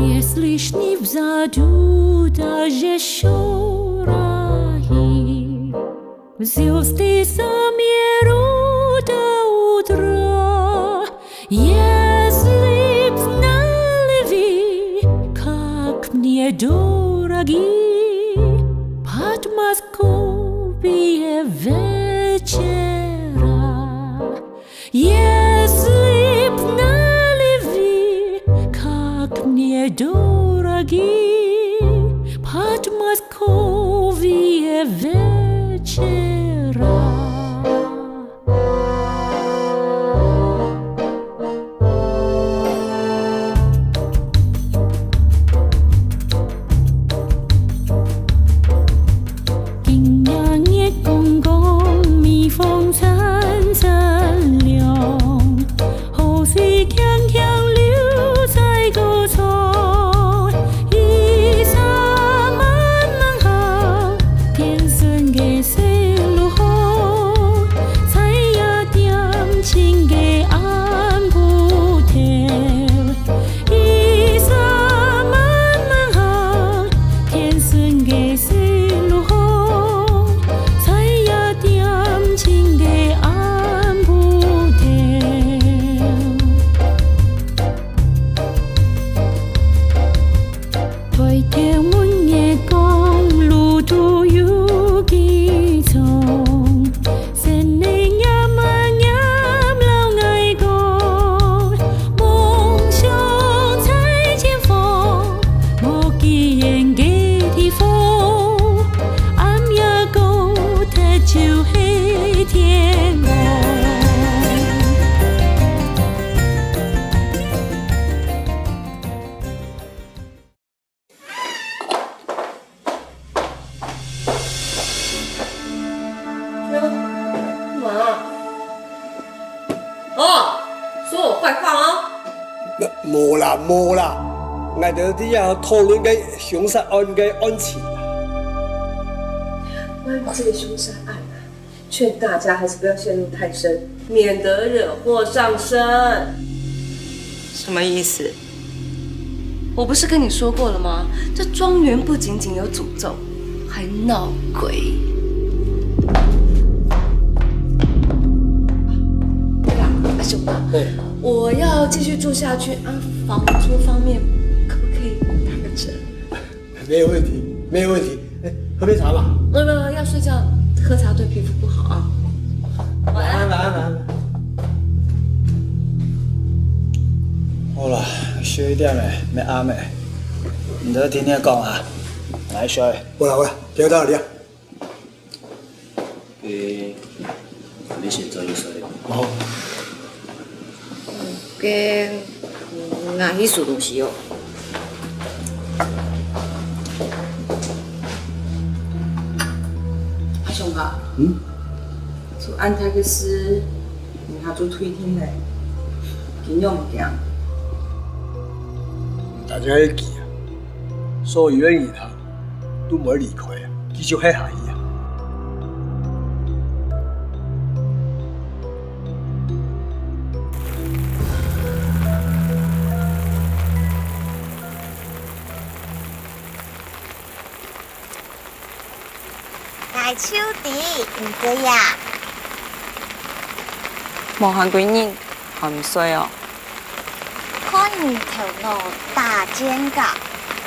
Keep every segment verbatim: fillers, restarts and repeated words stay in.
Если ж не в заду даже шорохи, зюсти самиру да утра, если б знали вы, как мне дороги подмосковье вечера, если б знали вы, как мне дороги подмосковье вечера. 今夜月光光，蜜蜂餐餐亮，河水轻轻流在歌唱。一霎慢慢行，天生个 細路哥，在這恬靜个暗晡頭，一儕慢慢行，天生个細路哥，在這恬靜个暗晡頭。 抬頭問月光，路途有幾長？神靈念啊念摎𠊎講，夢想在前方，無期限个地方，暗夜過忒就係天光。 幹嘛？哦，說我壞話哦。無啦，無啦，𠊎兜在這討論該兇殺案个案情啦。關於這個兇殺案啊，勸大家還是不要陷入太深，免得惹禍上身。什麼意思？ 我不是跟你說過了嗎？這莊園不僅僅有詛咒，還鬧鬼。對了，阿雄啊，對。我要繼續住下去啊，房租方面可不可以打個折？沒有問題，沒有問題。 哎，喝杯茶吧。沒有，沒有，要睡覺，喝茶對皮膚不好啊。晚安。晚安，晚安，晚安。好啦，十一點了，愛暗了。你在聽你講啊，來睡。好啦，好啦，聽到這裡啊。 誒，你先做你事。哦。該，嗯，𠊎去收東西哦。阿雄哥，嗯？做安泰个事，你還做推定呢？今日毋驚？大家要記啊，所有个人啊， 都毋會離開啊，繼續歇下去啊。𠊎就知，毋過呀。無閒歸日，還毋睡哦？ 看你頭腦打戰甲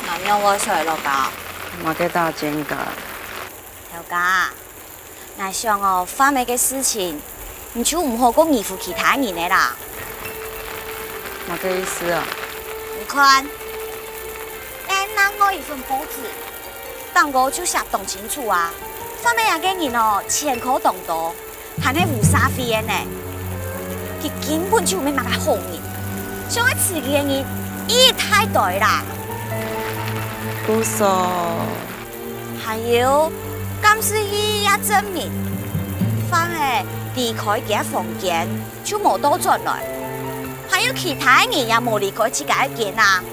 ，𠊎仰會睡落覺？麼个打戰甲？頭家，𠊎想哦，飯仔个事情，你就毋好過疑糊其他人仔啦。麼个意思啊？你看，𠊎另外一份報紙，頂高就寫當清楚啊，飯仔這個人哦，前科當多， 還係烏社會个呢。佢根本就毋係麼个好人，想愛辭職个人一大堆啦。故所，還有，監視器也證明，飯仔離開厥房間就無倒轉來，還有其他人也無離開自家个間啊。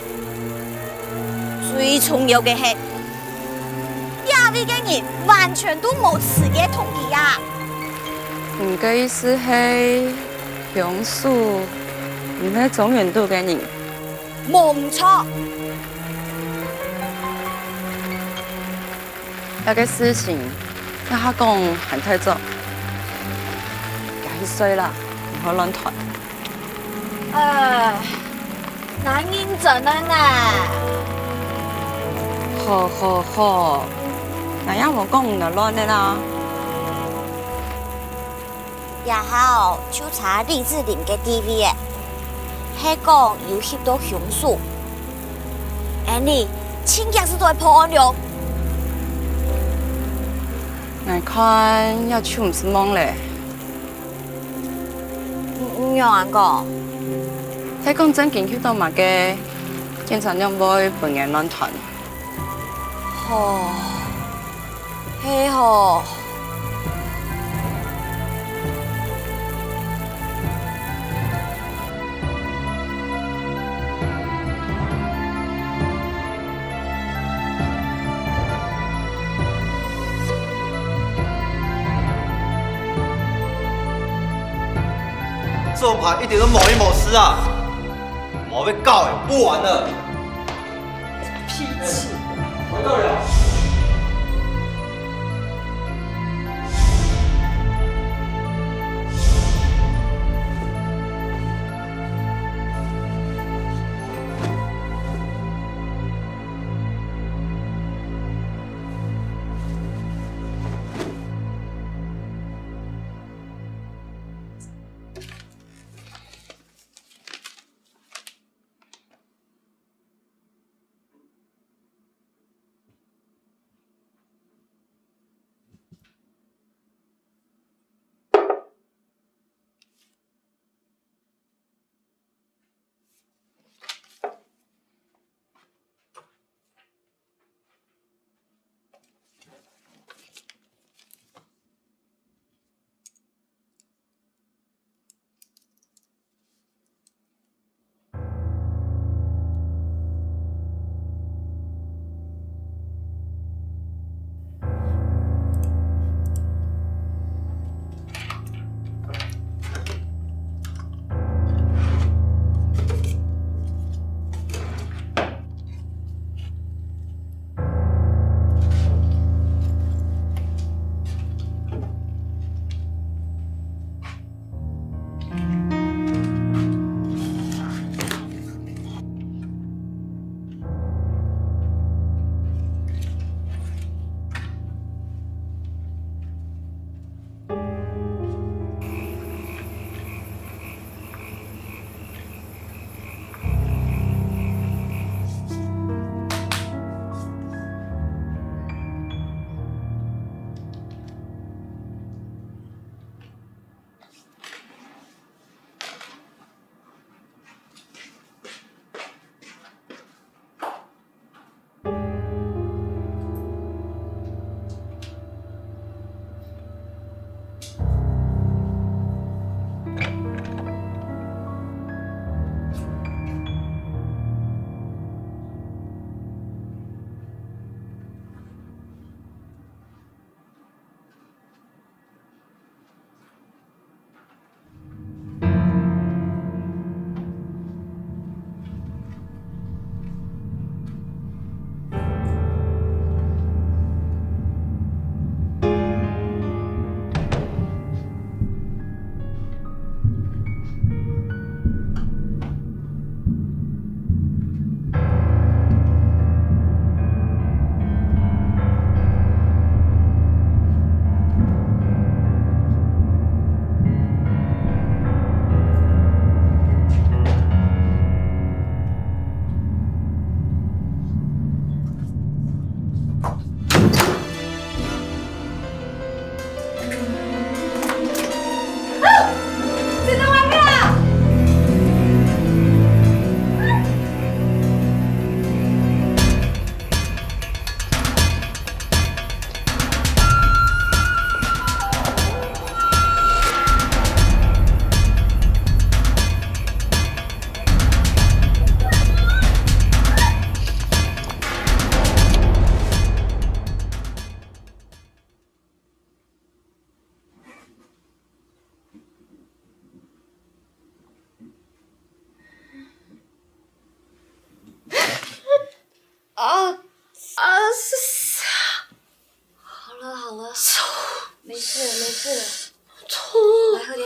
最重要个係， 這位个人完全都無辭職个動機啊！你个意思係，兇手毋係莊園肚个人？無毋著。這个事情，這下講還太早，遽去睡啦，毋好亂傳。唉，難認真个呢。好好好，𠊎也無講你亂个啦。 這下哦，就差李子霖个地位咧，係講有翕著兇手。恁呢，盡遽就會破案了。𠊎看也就毋係夢咧。你仰恁講？係講正經翕著麼个，警察仰會分人亂傳？ 吼，係吼。這種牌一點都無意無思啊！無愛搞了，不玩了。 脾氣。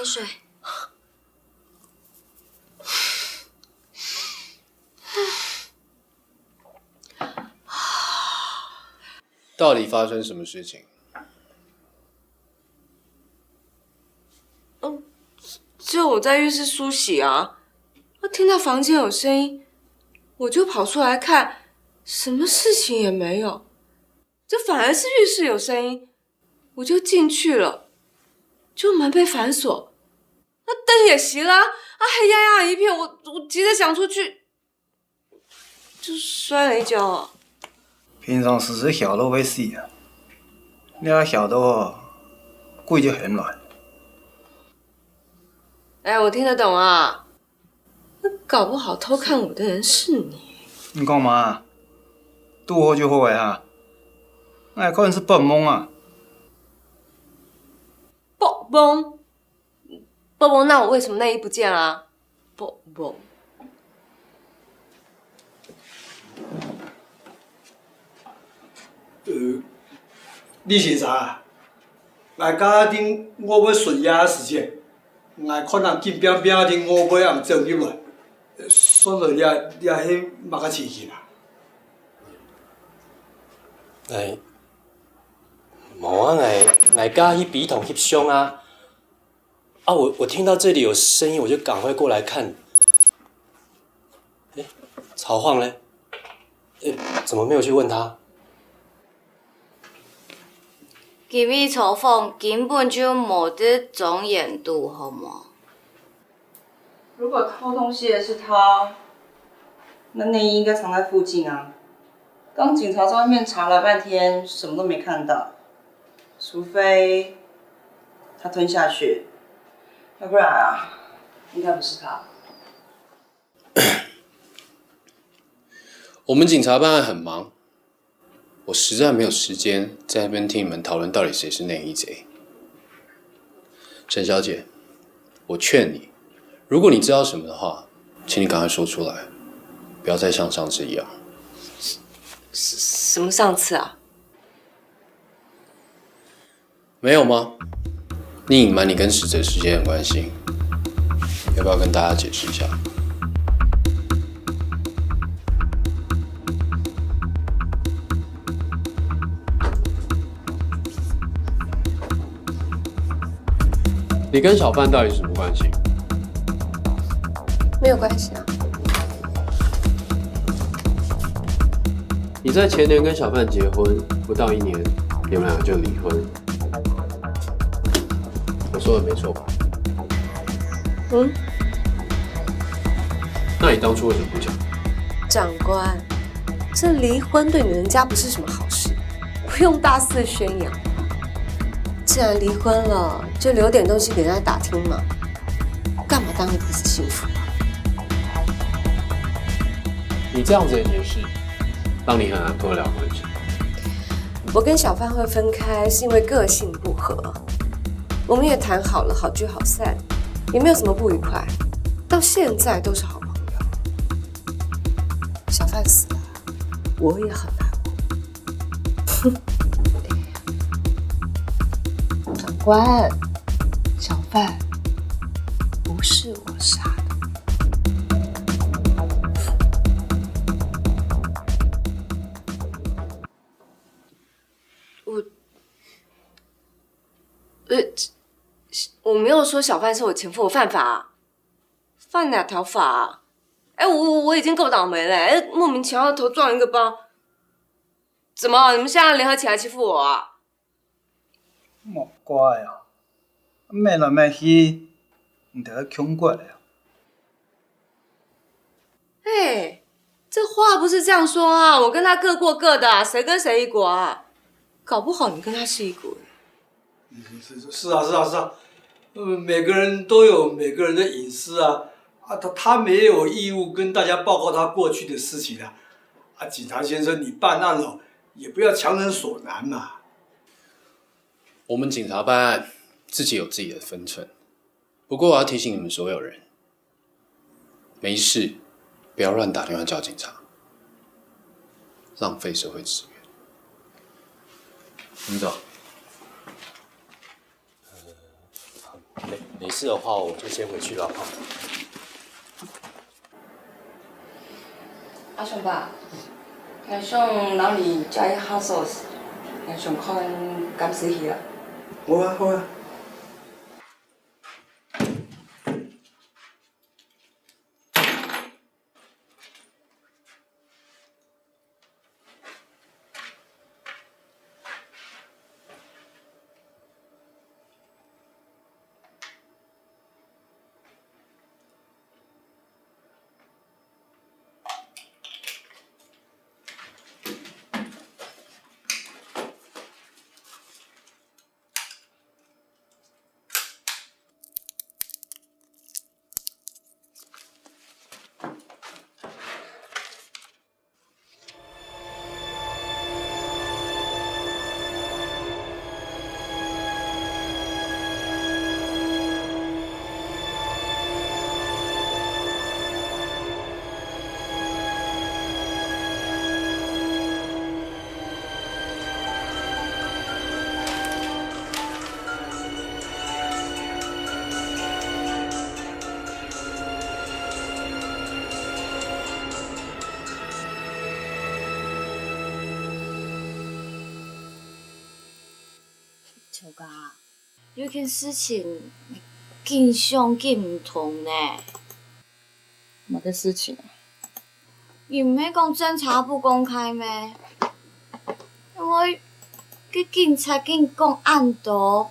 水。到底发生什么事情？嗯，就我在浴室梳洗啊，那听到房间有声音，我就跑出来看，什么事情也没有，这反而是浴室有声音，我就进去了，就门被反锁，那灯也熄了啊，啊，黑压压一片，我我急着想出去，就摔了一跤啊。平常时是晓得会死啊，你还晓得哦，鬼就很乱。哎，我听得懂啊，那搞不好偷看我的人是你。你干嘛？都后就后悔啊？那可能是白梦啊。白梦？白梦，那我为什么内衣不见了？白梦。呃，李先生啊，𠊎家下正臥尾巡夜个時節，𠊎看人緊拚拚个正臥尾暗走入來，算來這這係麼个情形啊？哎，無啊，𠊎𠊎家下去筆筒翕相啊。 啊，我我听到这里有声音，我就赶快过来看。哎，曹晃嘞？哎，怎么没有去问他？因为曹晃根本就没得庄园肚，好吗？如果偷东西的是他，那内衣应该藏在附近啊。刚警察在外面查了半天，什么都没看到。 除非他吞下去，要不然啊，应该不是他。我们警察办案很忙，我实在没有时间在那边听你们讨论到底谁是内衣贼。陈小姐，我劝你，如果你知道什么的话，请你赶快说出来，不要再像上次一样。什什么上次啊？没有吗？你隐瞒你跟死者之间的关系，要不要跟大家解释一下？你跟小范到底什么关系？没有关系啊。你在前年跟小范结婚不到一年，你们两个就离婚。我说的没错吧？嗯。那你当初为什么不讲？长官，这离婚对你们家不是什么好事，不用大肆宣扬。既然离婚了，就留点东西给人家打听嘛。干嘛耽误彼此幸福？你这样子的解释，让你很难脱离关系。我跟小范会分开，是因为个性不合。我们也谈好了好聚好散，也没有什么不愉快，到现在都是好朋友。小范死了，我也很难过。长官，小范不是我杀的。我，呃，我没有说小范是我前夫，我犯法啊？犯哪条法啊？哎，我我已经够倒霉了，哎，莫名其妙头撞一个包，怎么你们现在联合起来欺负我啊？莫怪啊，罵来骂去，你就要穷过了。哎，这话不是这样说啊！我跟他各过各的啊，谁跟谁一国啊？搞不好你跟他是一国的。是是是啊是啊是啊，呃，每个人都有每个人的隐私啊，啊，他他没有义务跟大家报告他过去的事情啊。啊，警察先生，你办案了，也不要强人所难嘛。我们警察办案自己有自己的分寸，不过我要提醒你们所有人，没事不要乱打电话叫警察，浪费社会资源。你们走。没事的话，我就先回去了哈。阿雄伯，𠊎想摎你借一下鎖匙，𠊎想看監視器啊。好啊，好啊。秋哥，有件事情緊想緊毋通呢。麼个事情啊？你毋係講偵查不公開咩？因為該警察緊講恁多，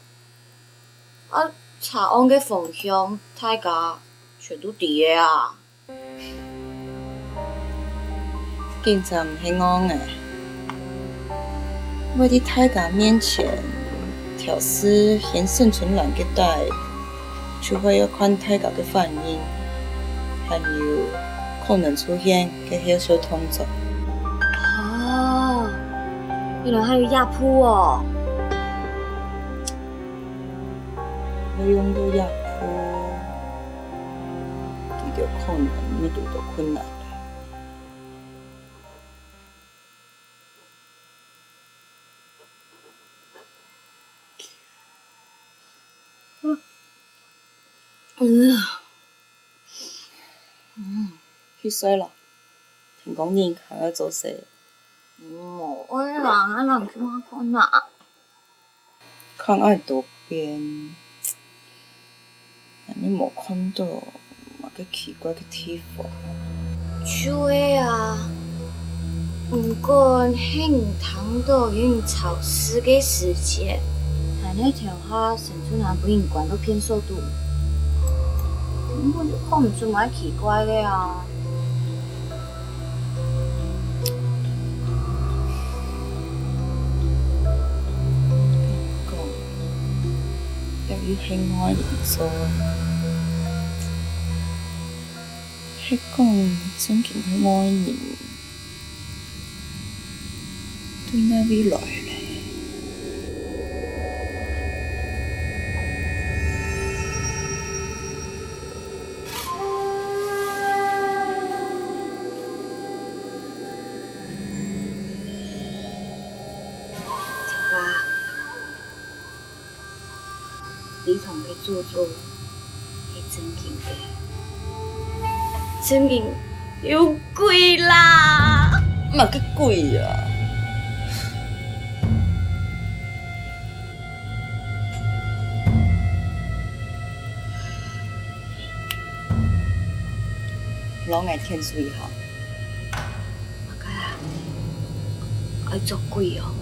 啊，查案个方向大家全都知个啊。 警察毋係戇个，會在大家面前調試先生存欄个底，就會愛看大家个反應，還有可能出現个後續動作。哦，原來還有這步哦！會用到這步，佢兜可能會堵著困難。 嗯，嗯，去睡囉，天光日還愛做事。無愛啦，𠊎人去看看啊。 看恁多遍，𠊎也無看著麼个奇怪个地方。就係啊，毋管係你聽著有人吵事个時節，還係頭下生存欄分人關到便所肚，根本就看毋出麼个奇怪个啊。 講，也有係外人做，係講正經係外人，對哪位來咧？ 啊，你同佢做做係正經个，正經有鬼啦！麼个鬼啊？ 摎𠊎𢯭手一下。麼个啊？愛捉鬼哦！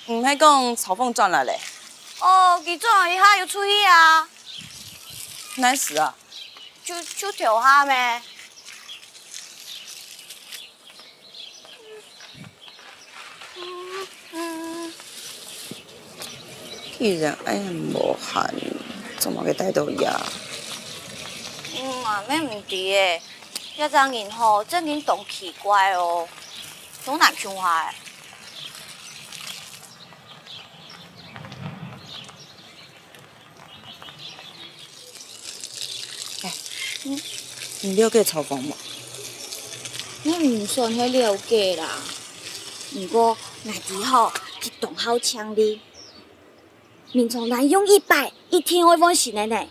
毋係講秋風轉來咧？哦，佢轉來一下又出去啊。哪時啊？就，就頭下咩？嗯，嗯。既然恁無閒，做麼个戴到這？嗯，𠊎乜毋知欸。這隻人吼，正經當奇怪哦，當難共下欸。 哎，你，你了解秋風無？𠊎毋算係了解啦，毋過𠊎知吼，佢當好請人。眠床單用一擺，一定會換新个呢。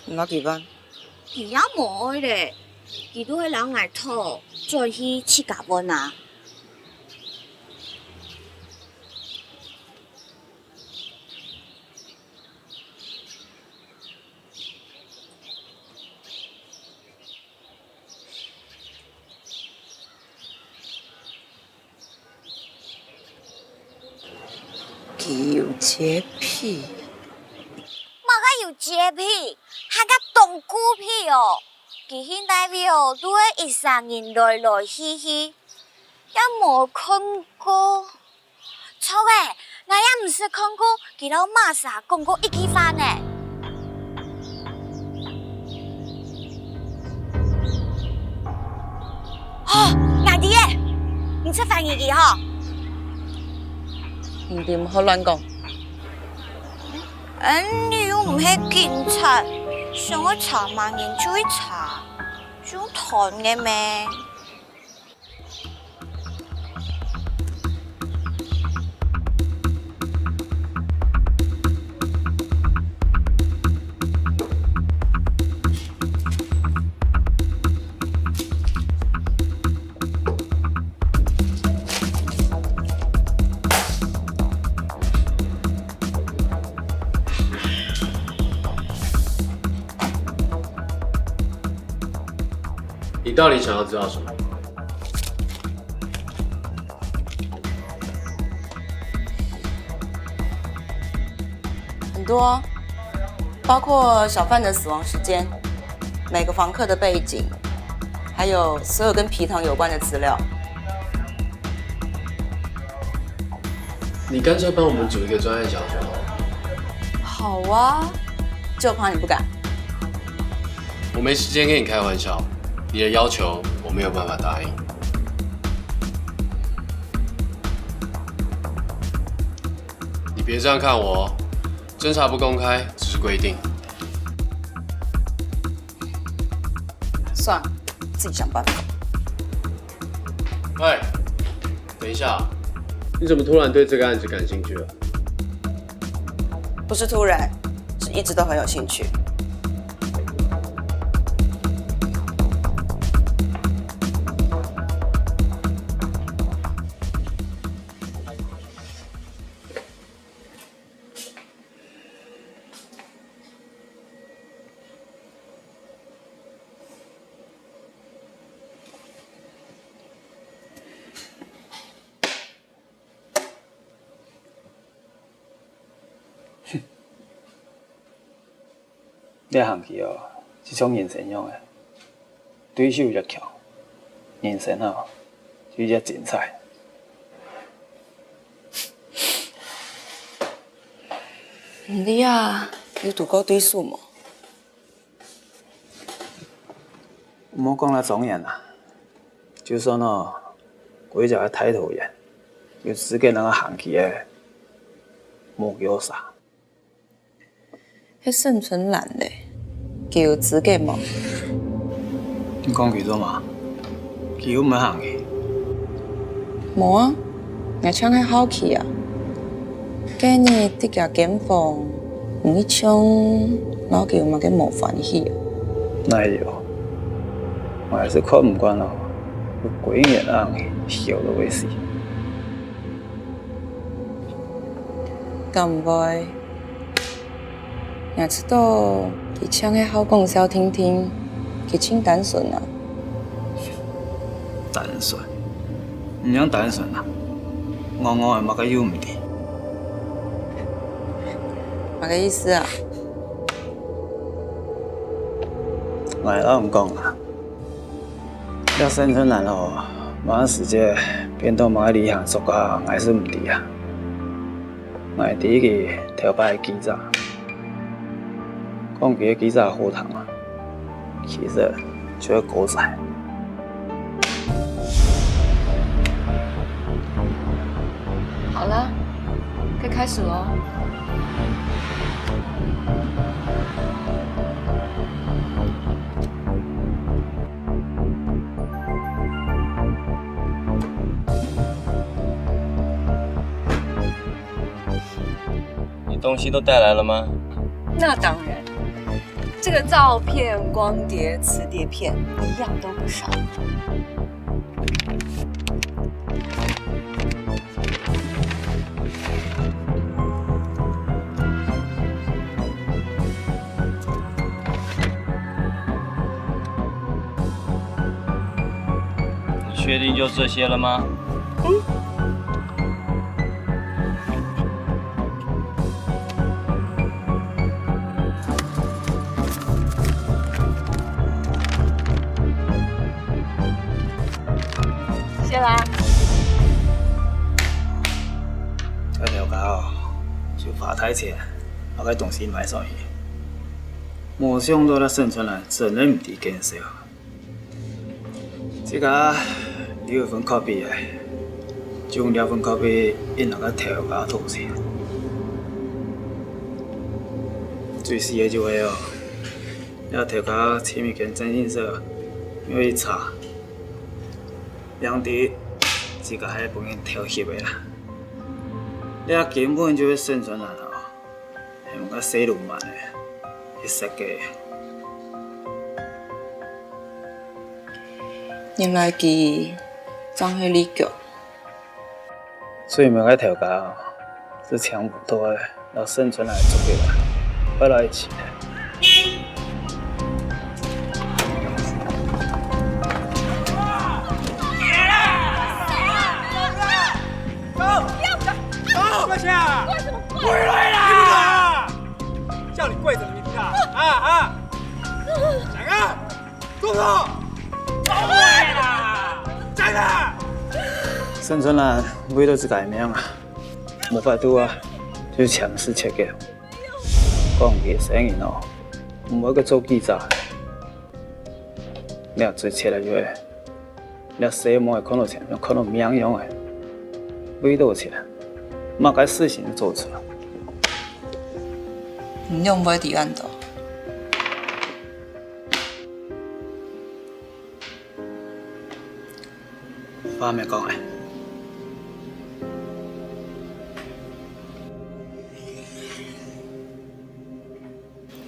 該佢換？佢也無愛咧，佢都係摎𠊎討，轉去自家換啊。 佢有潔癖。麼个有潔癖？還較當孤僻哦！佢去哪位哦，都係一儕人來來去去，也無看過。 著欸，𠊎也毋識看過佢摎麼儕講過一句話呢。吼，𠊎知欸，你識懷疑佢吼？你毋好亂講。嗯，你又毋係警察，想愛查麼人就去查，就斷个咩？ 你到底想要知道什么？很多，包括小贩的死亡时间、每个房客的背景，还有所有跟皮糖有关的资料。 你干脆帮我们组一个专案小组好了。好啊，就怕你不敢。我没时间跟你开玩笑，你的要求我没有办法答应。你别这样看我哦，侦查不公开只是规定。算了，自己想办法。喂， 等一下，你怎么突然对这个案子感兴趣了？不是突然，是一直都很有兴趣。這行棋哦，就像人生樣仔，對手越強，人生哦，就越精彩。你啊，有堵過對手無？ 毋好講啦，莊園啊，就算哦，歸隻个大桃園，有資格摎𠊎行棋个，無幾多儕。該沈春蘭咧，佢有資格無？你講佢做麼？佢又毋會行棋。無啊，𠊎淨係好奇啊。該日在厥間房，你一向摎佢有麼个無歡喜啊？哪有？𠊎係看毋慣哦，佢歸日恁樣，笑到會死。敢毋會？ 𠊎知道佢淨係好講笑定定，佢盡單純啊。單純？你仰單純啊？戇戇仔麼个又毋知。个意思啊？𠊎摎你講啊，這沈春蘭哦，麼个時節變到麼个理想國家，𠊎係毋知啊。𠊎知佢頭擺个記者，講佢个記者好聽啊。 其實就係狗仔。好了，可以開始喽。你東西都帶來了嗎？那當然，這個照片、光碟、磁碟片一樣都不少。你確定就這些了嗎？謝啦。該頭家哦，就花大錢，把該東西買上去。無想到這沈春蘭真个毋知見笑。 自家有一份copy个，就用這份copy引來該頭家討錢。最死个就係哦，這頭家尋一間徵信社愛去查，正知自家係分人偷翕个啦。這根本就係沈春蘭哦，係麼个細流氓个，去設計个。 原來佢正係李局。最尾个頭家哦，係請無到个，摎沈春蘭捉起來，關來一起。走！走！走！跪下！跪什麼跪？跪下啦！叫你跪什麼？你聽啊？啊啊！講啊！ 沈春蘭為著自家个命啊，無法度啊，就簽字簽个。講佢生人哦，毋會去做記者。你最切个就係，你細妹看著錢，像看著命樣个，為著錢，麼个事情都做得出來。你仰會知恁多？ 話毋係講个。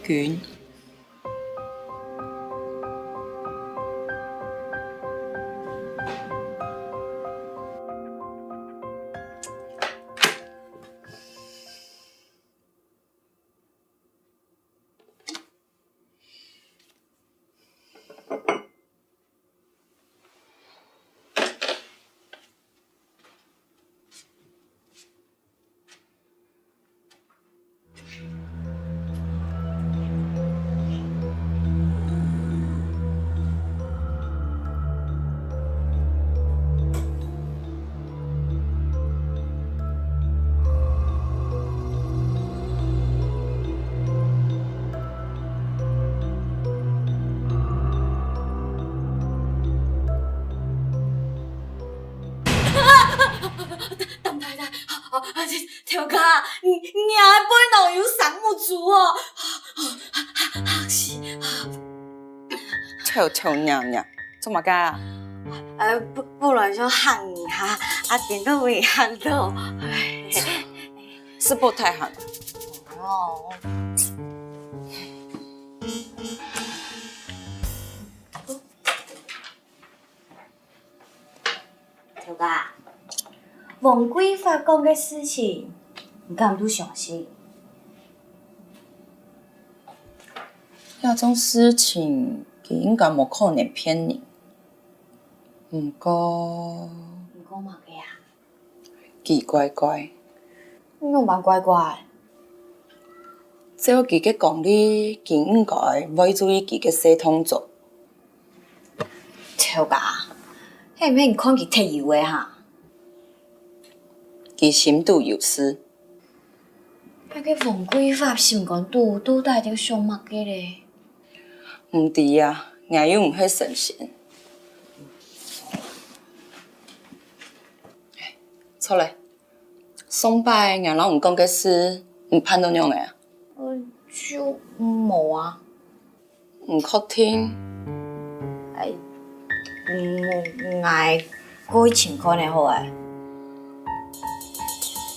君。頭家，你，你个背囊有生目珠哦！嚇死！臭臭娘娘，做麼个啊？呃，不，不然就嚇你哈，啊，點到尾嚇到。係不太好。哦。 頭家，王桂發講个事情，你敢都相信？這種事情，佢應該無可能騙人。毋過，你講麼个啊？奇怪怪。你仰般怪怪？照佢个功力，佢應該會注意佢个細動作。頭家，係毋係你看佢忒油个哈？佢心肚有事。該个王桂花心肝肚到底在想麼个咧？毋知啊，𠊎又毋係神仙。坐咧，上擺𠊎摎你講个事，你辦到仰仔啊？呃，就無啊。 毋確定？哎，嗯，𠊎過去尋看仔好欸。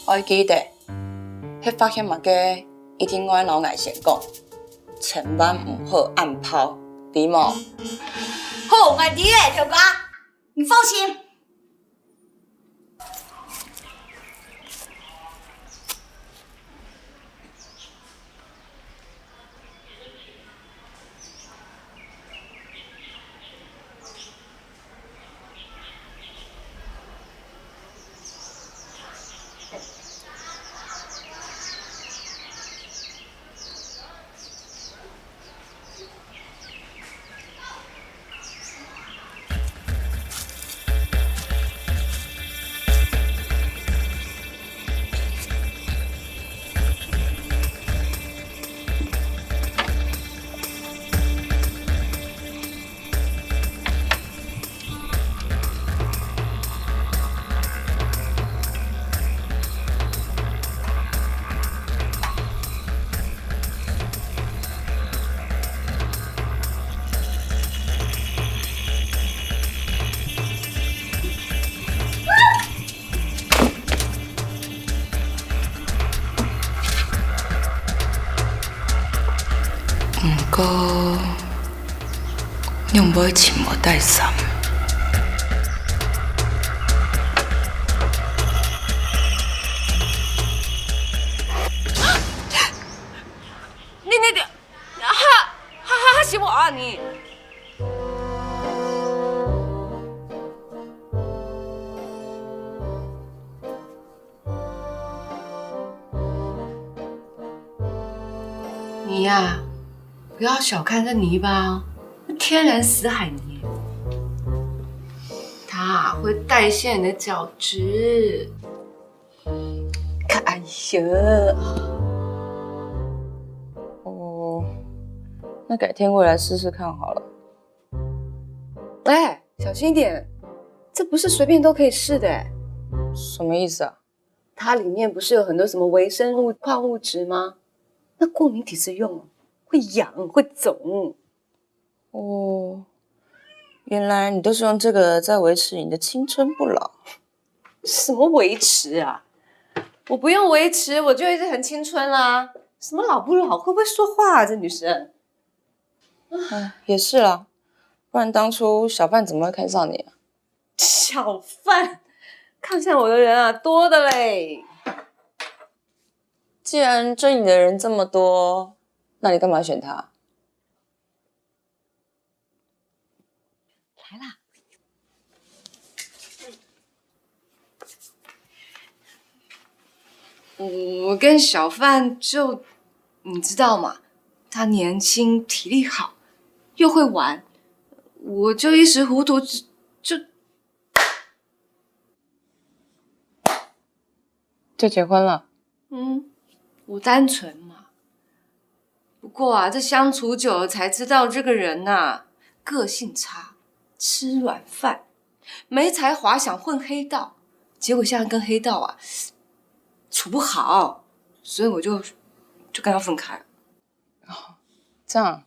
愛記得，係發現麼个，一定愛摎𠊎先講，千萬毋好暗泡，知無？好，𠊎知咧，頭家，你放心。 毋過，仰會尋無帶衫？你你你，哈哈哈哈，是無啊你？ 你呀，不要小看這泥巴哦，那天然死海泥，它啊會代謝你的角質。哎呀，哦，那改天我來試試看好了。哎，小心一點，這不是隨便都可以試的欸。什麼意思啊？ 它裡面不是有很多什麼微生物、礦物質嗎？那過敏體質用哦，會癢會腫。哦，原來你都是用這個在維持你的青春不老。什麼維持啊？我不用維持，我就一直很青春啦。什麼老不老，會不會說話啊，這女生？唉，也是啦，不然當初小販怎麼會看上你啊？ 小販，看上我的人啊，多的嘞。既然追你的人這麼多，那你幹嘛選他？來啦。我跟小販就，你知道嘛，他年輕，體力好，又會玩，我就一時糊塗，就，就 就結婚了。嗯，我單純嘛。不過啊，這相處久了才知道，這個人吶，個性差，吃軟飯，沒才華想混黑道，結果現在跟黑道啊處不好，所以我就就跟他分開了。這樣，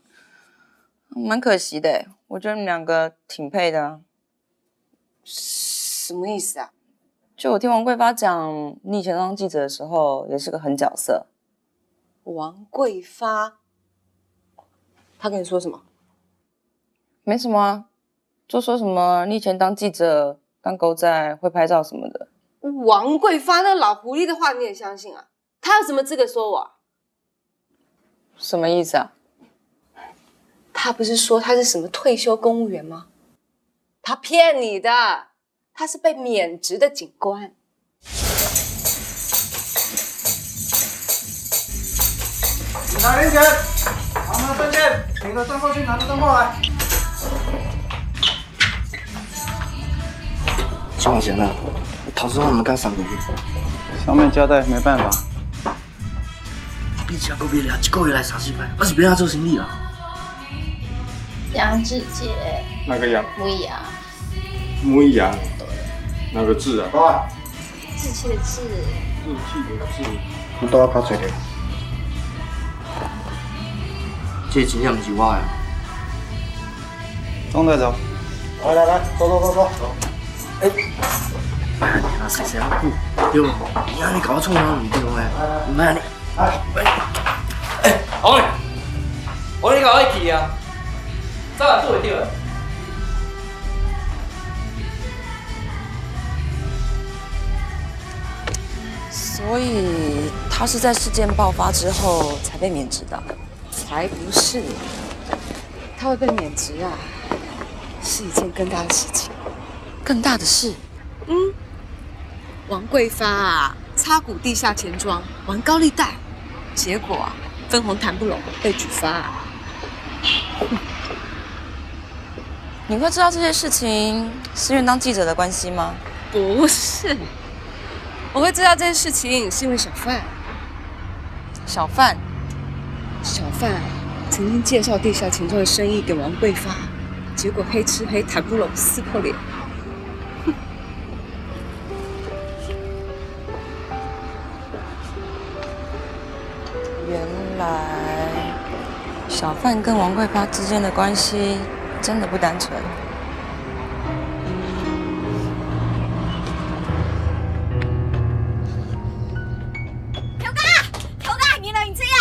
蠻可惜的欸，我覺得你們兩個挺配的啊。 什麼意思啊？就我聽王桂發講，你以前當記者的時候也是個狠角色。王桂發，他跟你說什麼？沒什麼啊，就說什麼你以前當記者、當狗仔、會拍照什麼的。王桂發那老狐狸的話你也相信啊？他有什麼資格說我啊？什麼意思啊？他不是說他是什麼退休公務員嗎？他騙你的，他是被免職的警官。打零钱，拿着证件，领着账过去，拿着账过来。庄先生，我投诉他们干啥？上面交代没办法。比起来个别人一个月来三四百，还是不要做生意了。杨志杰，哪个杨？吴阳。吴阳，哪个志啊？好啊。志气的志。志气的志。我都要考出来。这个真正不是我的。 中队长。来来来，走走走走。哎，哎呀，天啊，谁谁要顾？对不？你看你搞错了，你对不？你看你，哎，哎，好嘞，我跟你搞一起啊，这样做一定了。所以他是在事件爆发之后才被免职的。 才不是，他会被免职啊，是一件更大的事情。更大的事？嗯，王桂发啊，插股地下钱庄，玩高利贷，结果啊，分红谈不拢，被举发啊。你会知道这些事情，是因为当记者的关系吗？不是，我会知道这件事情，是因为小范。小范？小范曾经介绍地下钱庄的生意给王桂发，结果黑吃黑谈不拢，撕破脸。原来小范跟王桂发之间的关系真的不单纯。 头家，头家，你来你这样。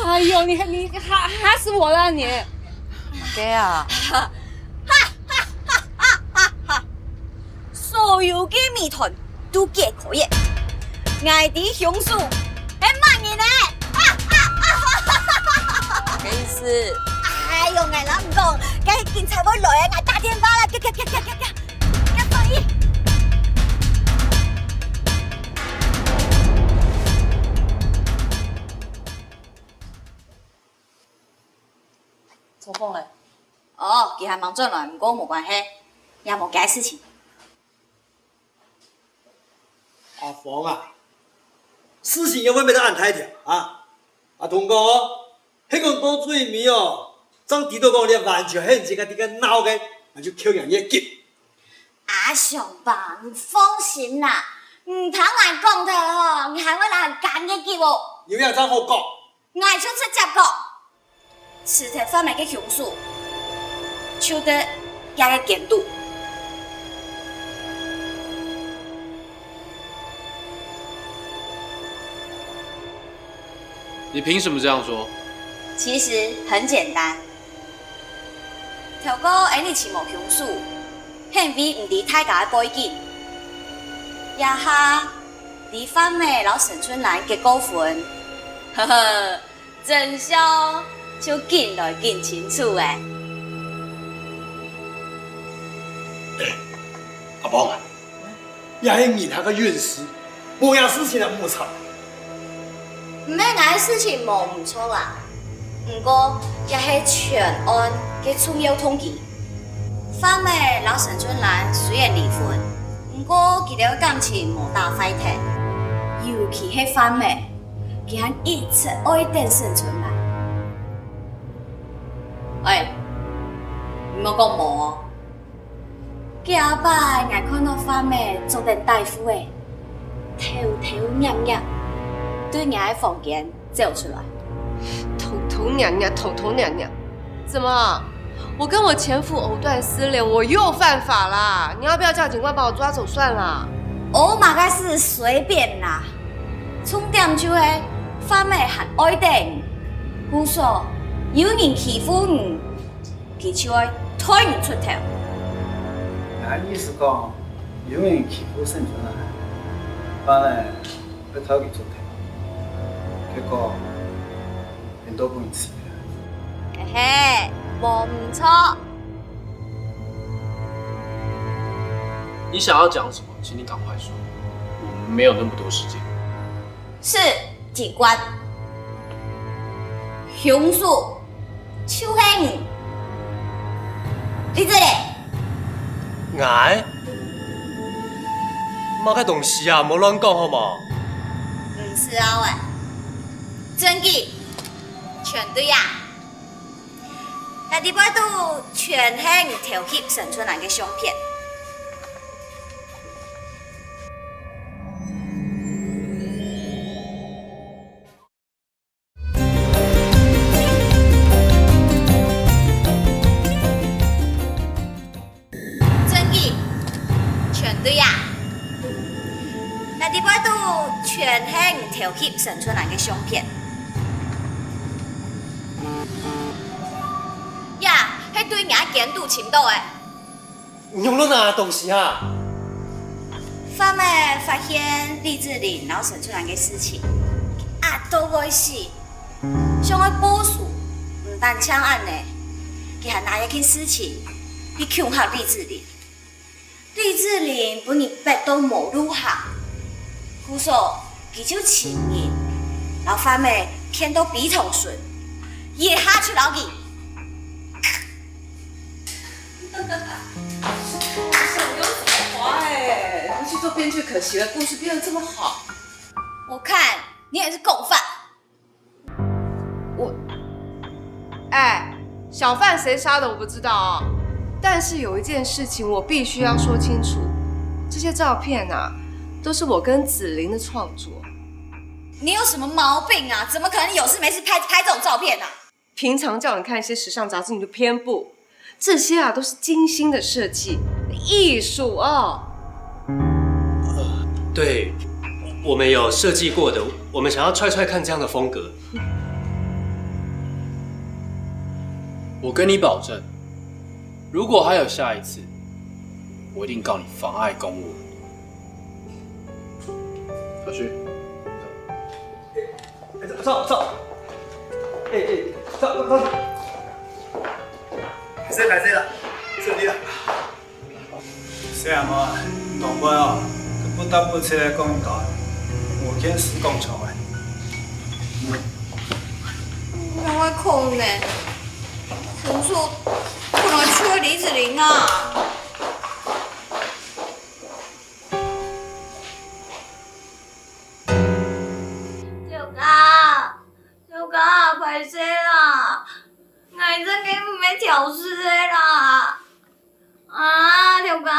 哎呦，你你吓吓死我了你！对啊，所有个谜团都解开耶！我的凶手，哎，骂你呢！啊啊啊！什么意思？哎呦，我老唔讲，该警察会来啊，我打电话了，快快快快快快！ 秋凤嘞？哦，佢還吂轉來，毋過無關係，也無該事情。阿芳啊，事情也會變到恁大條啊！阿東哥， 係講到最尾哦，正知道講你完全係自家在該鬧个，那就扣人一級。阿雄伯，你放心啦，你聽𠊎講忒吼，你還會來干一級哦。有影正好講。𠊎就直接講，除忒販賣个凶手，就在這个間肚。 你凭什麼這樣說？其實很簡單，頭過𠊎等尋無凶手，係因為毋知大家个背景。這下知范美摎沈春蘭結過婚，呵呵，真相就緊來緊清楚欸。阿芳啊， 也係人客个隱私，無這事情也毋著。毋係𠊎个事情無毋著啊，毋過也係全案个重要動機。范美摎沈春蘭雖然離婚，毋過佢兜个感情無打壞忒，尤其係范美，佢還一直愛等沈春蘭。哎，你莫講無哦。 該下擺𠊎看到范美著等底褲仔，偷偷摸摸對𠊎个房間走出來。偷偷摸摸，偷偷摸摸，怎麼？我跟我前夫藕斷絲連，我又犯法啦？你要不要叫警官把我抓走算了？哦，麼个事隨便啦，重點就係范美還愛等，故所有人欺負你， 佢就會代你出頭。𠊎意思講，有人欺負沈春蘭，范美會代佢出頭，結果變到分人欺負。嘿嘿，無毋著。你想要講什麼，請你趕快說，我們沒有那麼多時間。是，警官。兇手就係你，李子霖。𠊎？麼个東西啊？莫亂講好無？毋使拗欸，證據全對啊！這裡背肚全係你偷翕沈春蘭个相片。 證據全對啊！這裡背肚全係你偷翕沈春蘭个相片。呀，係對若間肚尋到个。 你用到哪東西啊？法務發現李子霖摎沈春蘭个事情，佢閼到會死，想愛報仇，毋單淨恁呢，佢還拿這件事情去恐嚇李子霖。李子霖分人逼到無路行，故所佢就請人摎法務騙到鼻頭脣，這下就摎佢 我想没有什么花哎，不去做编剧可惜了，故事编得这么好。我看你也是共犯。我，哎，小范谁杀的我不知道哦，但是有一件事情我必须要说清楚，这些照片啊，都是我跟子霖的创作。你有什么毛病啊？怎么可能有事没事拍拍这种照片啊？ 平常叫你看一些时尚杂志，你就偏不。这些啊，都是精心的设计，艺术哦。对，我们有设计过的，我们想要 try try 看这样的风格。我跟你保证，如果还有下一次，我一定告你妨碍公务。小徐， 走走，哎哎，走走走。歹勢歹勢啦，順利啦。細阿妹，當妹哦，不得不出來講一講，無見識講錯个。哪會可能？兇手可能就係李子霖啊！ 頭家，頭家，歹勢啦，𠊎正經毋係挑事个啦。啊，頭家，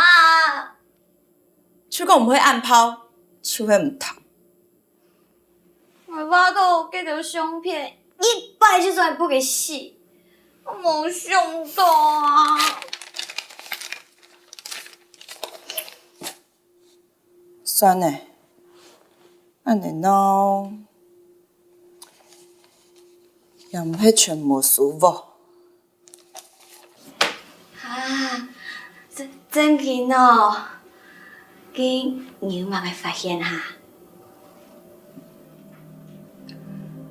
就講毋會恁拋，就係毋聽。 𠊎畫到該兜相片，一擺就做得分佢死，無想到啊！算了，恁仔鬧，也毋係全無收穫。 啊，正正經哦，該你有麼个發現哈？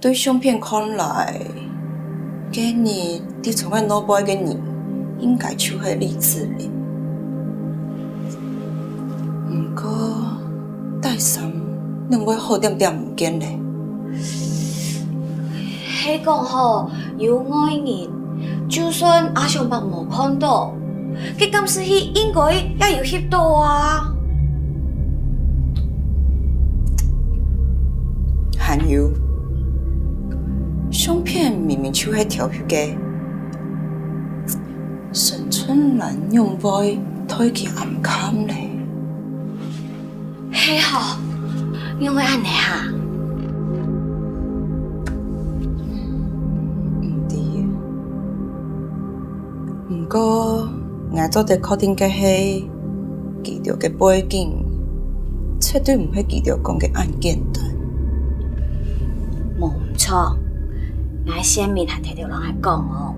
對相片看來，該日在窗仔外背个人應該就係李子霖。毋過，底衫仰會好恬恬毋見咧？ 係講吼，有外人，就算阿雄伯無看到，該監視器應該也有翕到啊。還有，相片明明就係偷翕个，沈春蘭仰會對佢暗崁咧？ 係吼，仰會恁仔哈？毋知。毋過，𠊎做得確定个係，佢兜个背景，絕對毋係佢兜講个恁簡單。無毋著，𠊎先前還聽著人來講哦，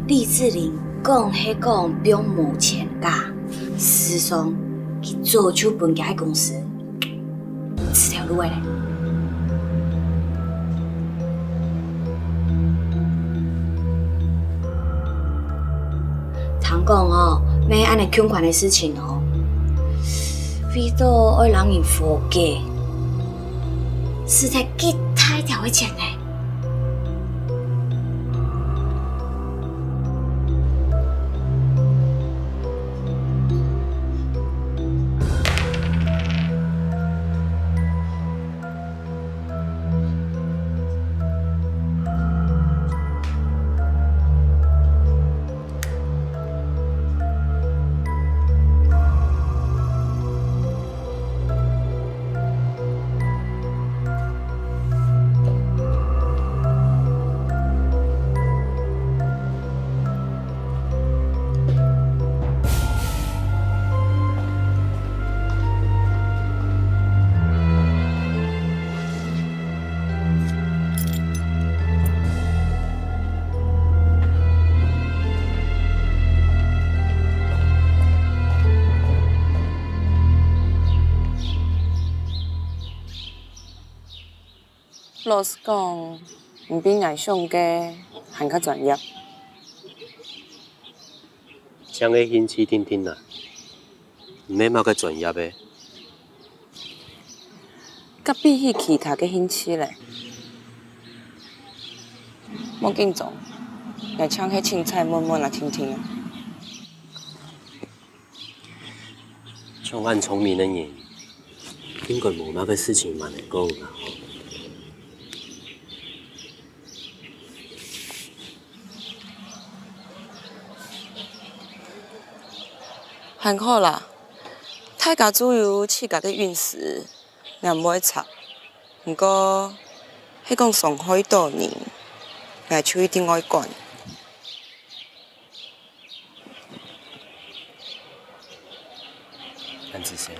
李子霖講係講放無錢假，事實上，佢早就分厥个公司 辭頭路个咧。聽講哦，乜恁仔共款个事情哦，為著愛摎人和解，使忒幾大條个錢呢。老實講，你比𠊎想个還較專業。像个興趣定定啊，毋係麼个專業个。該比起其他个興趣咧，莫緊張，𠊎淨係凊彩問問啊聽聽啊。 像恁聰明个人，應該無麼个事情瞒得過𠊎啊。還好啦，大家都有自家个隱私，𠊎毋會插。毋過，係講傷害到人，𠊎就一定愛管。 恁仔細。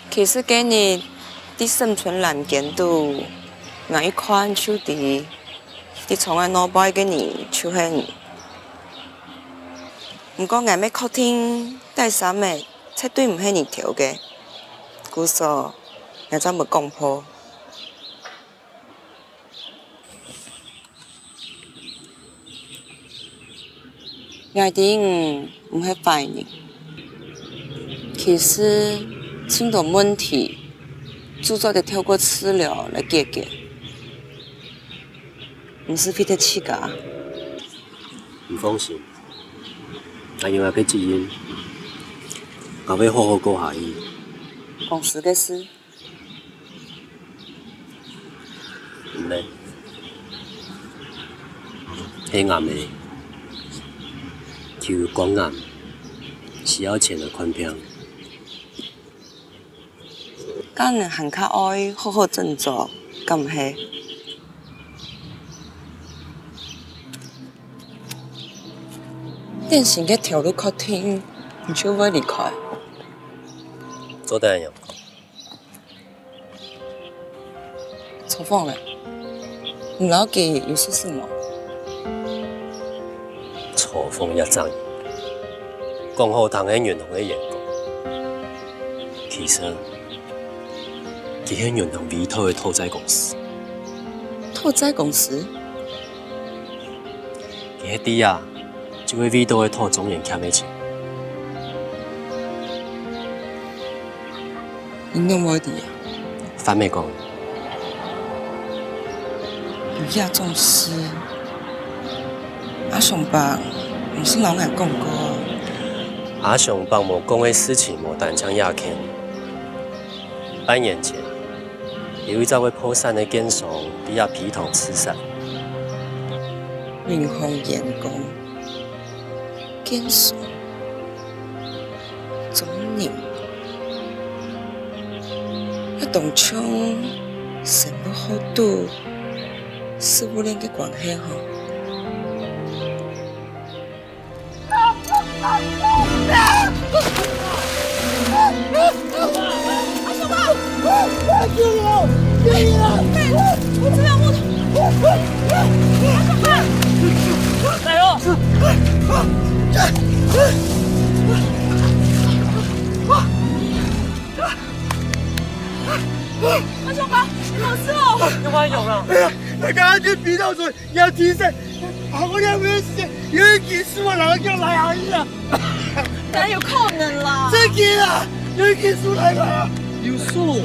其實該日，在沈春蘭間肚，𠊎一看就知，在窗仔外背个人就係你。毋過𠊎乜確定，該衫仔 絕對毋係你偷个，故所𠊎正會講破。𠊎知你毋係壞人，其實盡多問題就做得透過治療來解決。 毋使費忒自家。你放心，𠊎有𠊎个責任，𠊎會好好過下去。公司个事？毋係，係𠊎个，佢有肝癌，需要錢來看病。 該你還較愛好好振作，敢毋係？等新个頭路確定，你就會離開。做得恁樣講。秋風咧？ 你摎佢有熟識無？秋風這隻人，講好聽係銀行个員工，其實佢係銀行委託个討債公司。討債公司？佢係知啊， 就係為著愛討中元欠个錢。你仰會知啊？番麥講。有這種事，阿雄伯毋係摎𠊎講過。阿雄伯無講个事情無單淨這件。半年前，有一隻會破產个建商，在這陂塘自殺。銀行員工。 建商、中年，這當像生活好多食物鏈个關係吼。阿小胖！救命啊！救命啊！我這邊有木頭！阿小胖！加油！阿小胖，你好事哦！你快有了！哎呀，大家安全，別到處 要提神，啊，我也沒有時間，有人給輸我，然後要來而已啊。哪有可能啦？真的啊，有人給輸來了啊。有輸？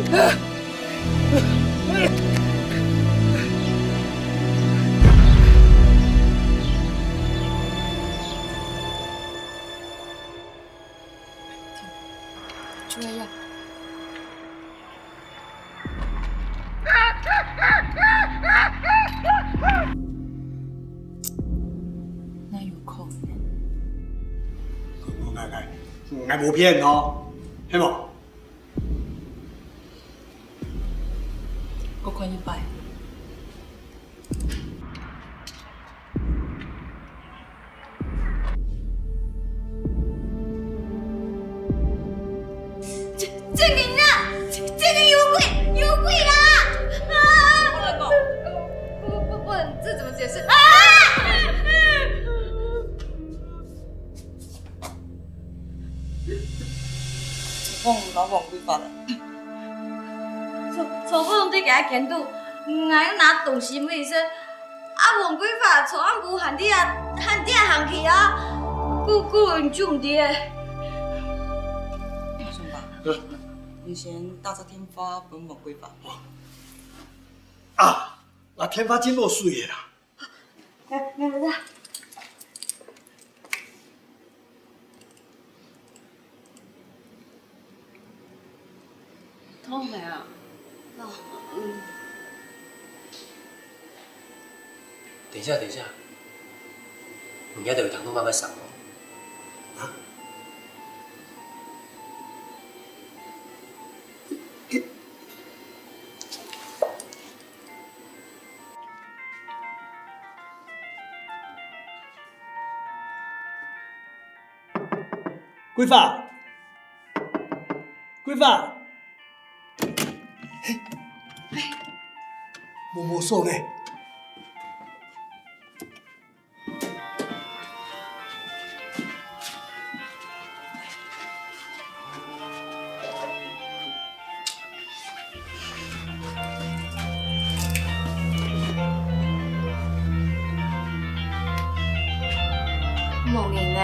就這樣。 哪有可能？𠊎，𠊎，𠊎無騙哦，係無？𠊎看一擺。 這，這個啊，這，這個有鬼，有鬼啦！啊！不能講，不，不，不能，這怎麼解釋？啊！廚房摎黃桂發咧。廚，廚房對佢个間肚，𠊎又拿東西無意思。啊，黃桂發昨暗晡還在啊，還在行去啊，久久就毋知咧。順發，你先打隻電話分黃桂發。啊，𠊎電話真無水个啦。 來，來，來，來。痛無啊？嗯。等一下，等一下，你這兜有疼痛慢慢上哦。啊？ 桂發，桂發，嘿，嘿，無，無鎖呢。 無人呢。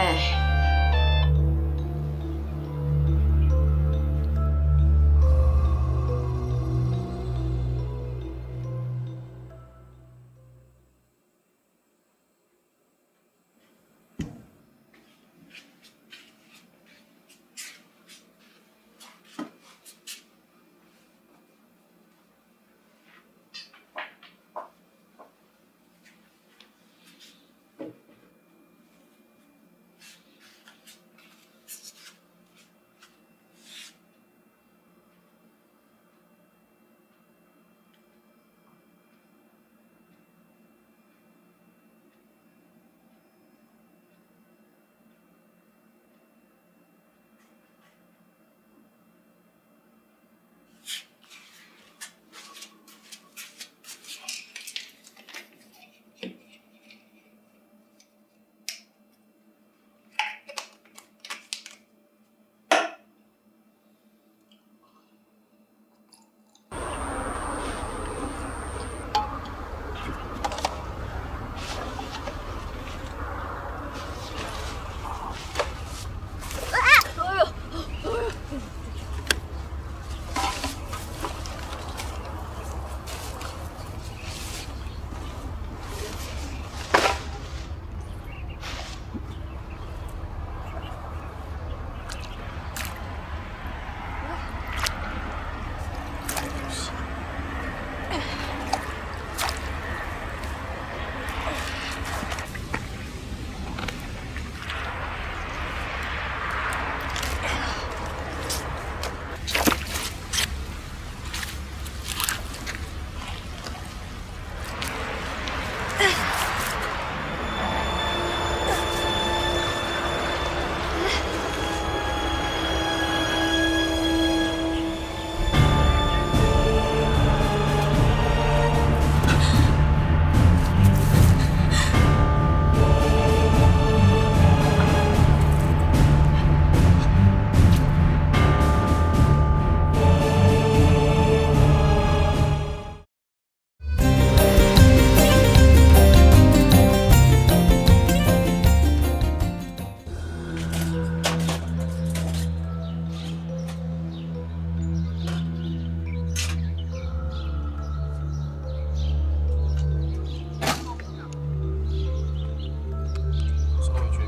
送回去，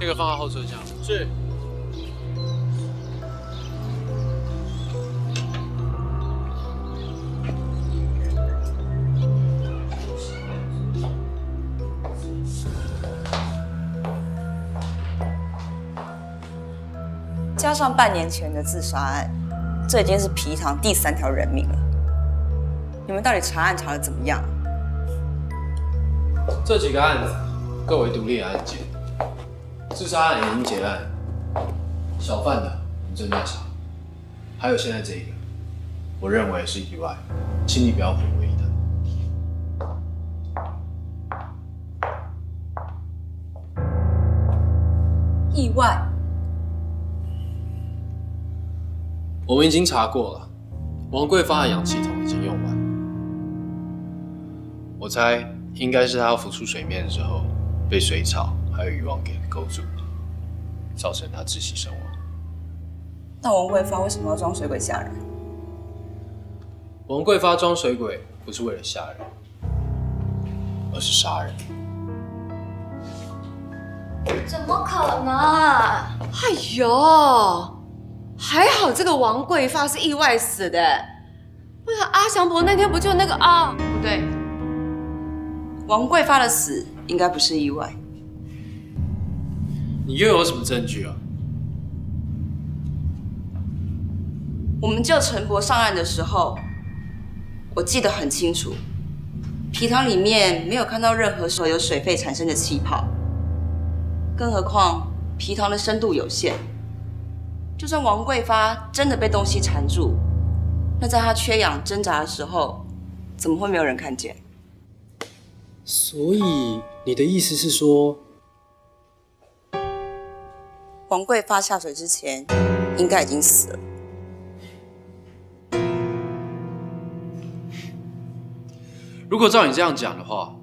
那个放到后车厢。是。 加上半年前的自杀案，这已经是皮糖第三条人命了。你们到底查案查得怎么样？这几个案子各为独立的案件，自杀案已经结案，小范的我们正在查，还有现在这一个，我认为是意外，请你不要混为一谈。 意外？我们已经查过了，王桂发的氧气筒已经用完。我猜应该是他要浮出水面的时候，被水草还有渔网给勾住，造成他窒息身亡。那王桂发为什么要装水鬼吓人？王桂发装水鬼不是为了吓人，而是杀人。怎么可能？哎呦，还好这个王桂发是意外死的，不然阿祥伯那天不就那个啊？不对，王桂发的死应该不是意外。你又有什么证据啊？我们救陈伯上岸的时候，我记得很清楚，皮塘里面没有看到任何所有水肺产生的气泡，更何况皮塘的深度有限，就算王桂发真的被东西缠住，那在他缺氧挣扎的时候，怎么会没有人看见？所以你的意思是说，王桂发下水之前应该已经死了。如果照你这样讲的话，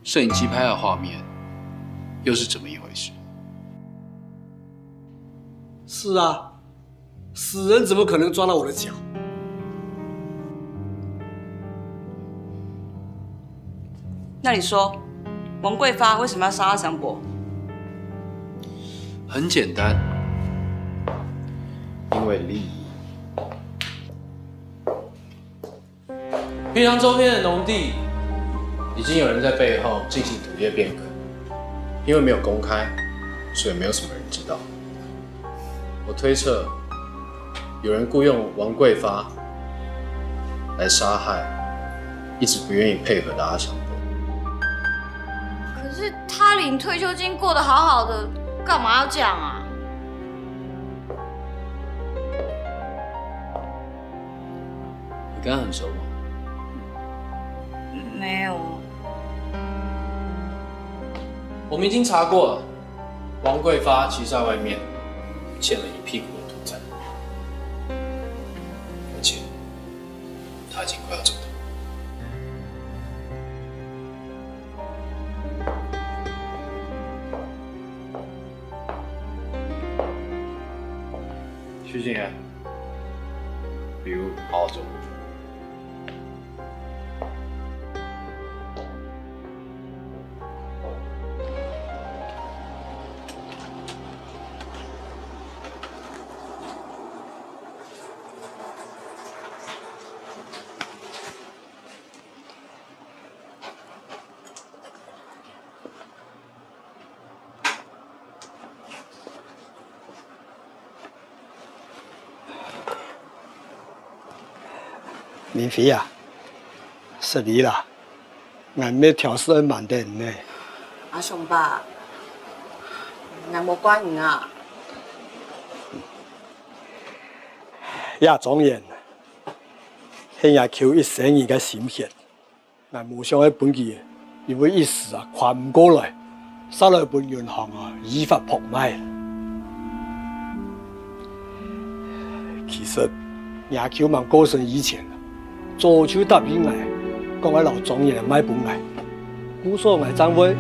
摄影机拍到的画面又是怎么一回事？是啊，死人怎么可能抓到我的脚？那你说，王桂发为什么要杀阿祥伯？很简单，因为利益。平常周边的农地已经有人在背后进行土地变更，因为没有公开，所以没有什么人知道。我推测，有人雇佣王桂发来杀害一直不愿意配合的阿祥伯。可是他领退休金过得好好的，干嘛要这样啊？你跟他很熟吗？没有。我们已经查过了，王桂发其实在外面欠了一屁股的赌债，而且他已经快要走了。徐景言，比如好好做。明妃啊，失礼啦，俺乜挑事恁慢等呢。阿雄伯，𠊎無怪你啊。呀，莊園，係𠊎舅一生人个心血。 𠊎無想愛分佢因為一時啊，款毋過來，煞來分銀行啊，依法拍賣。其實，若舅吂過身以前，早就答應𠊎，講愛摎莊園賣分𠊎。故所𠊎正會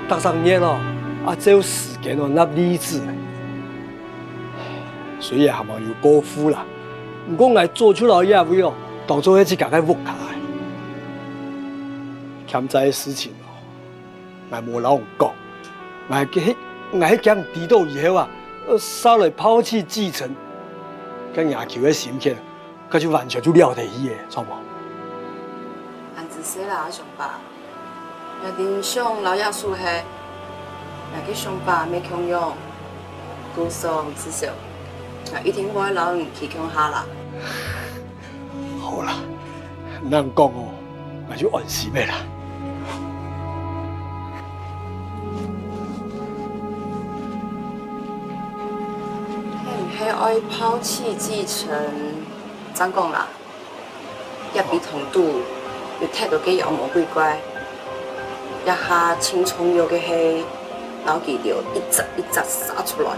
逐隻月哦，啊照時間哦納利子。雖然還吂有過戶啦，毋過𠊎早就摎這位哦，當做係自家个屋下。 欠債个事情哦，𠊎無摎你講，𠊎係𠊎係驚知著以後啊，煞來拋棄繼承，該若舅个心結，該就完全就了忒去了，著無？恁仔細啦，阿雄伯，𠊎定想摎這數係，𠊎个想法乜共樣，故所毋使愁，𠊎一定會摎你企共下啦。 好啦，恁樣講哦，𠊎就安心个啦。係毋係愛拋棄繼承？正講啦，這筆通肚有忒多个妖魔鬼怪，這下盡重要个係摎佢兜一隻一隻殺出來。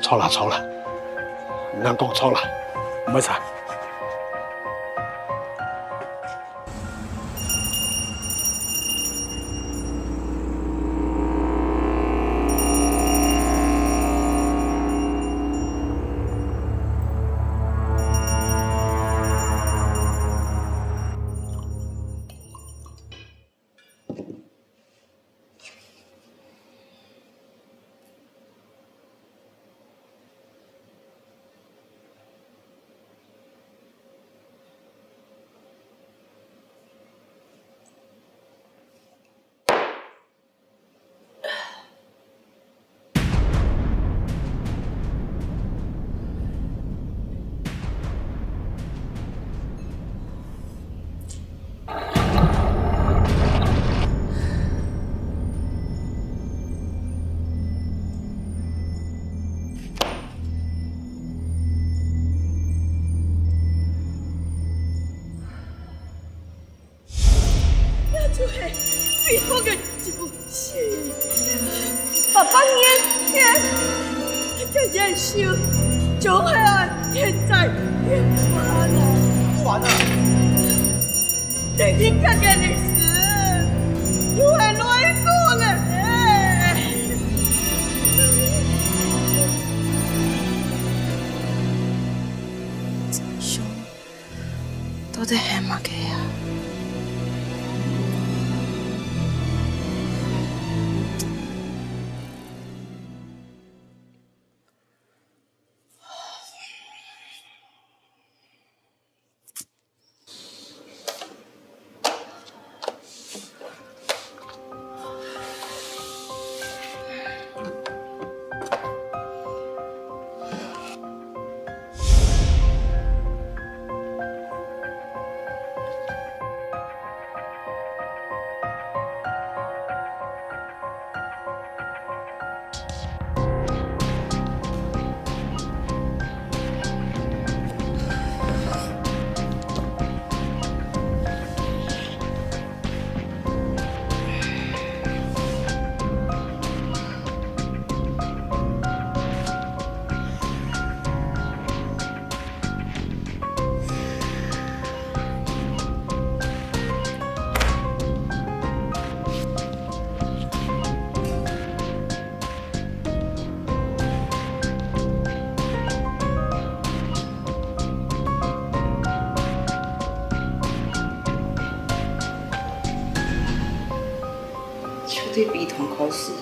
著啦著啦， 𠊎講錯啦，毋會錯。這就係最後个救星。八百年前，這个元首就係𠊎現在个伴啊！伴啊！等一下个歷史，又係哪一個呢？真凶。 到底係麼个啊？就對悲痛開始。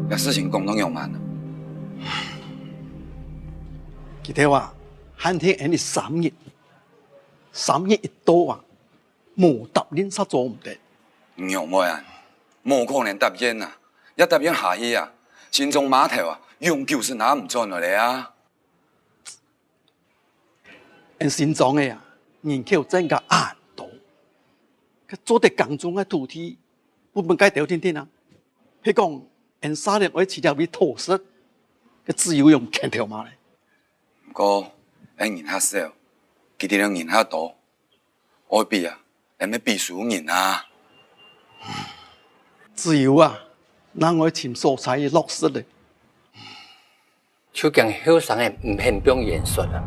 這事情講到仰般啊？佢兜啊，限定𠊎俚三日，三日一到啊， 無答應煞做毋得。仰會啊，無可能答應啊！一答應下去啊，新莊碼頭啊，永久係拿毋轉來了啊！𠊎新莊个啊，人口增加恁多，該做得耕種个土地，分分該兜定定啊！係講，𠊎儕人愛在這位討食，該自由用拳頭嘛咧！毋過，𠊎人較少，佢兜人較多， 愛比啊，𠊎乜比輸人啊！自由啊，哪會尋所在落實咧？就驚後生个毋肯放軟術啊！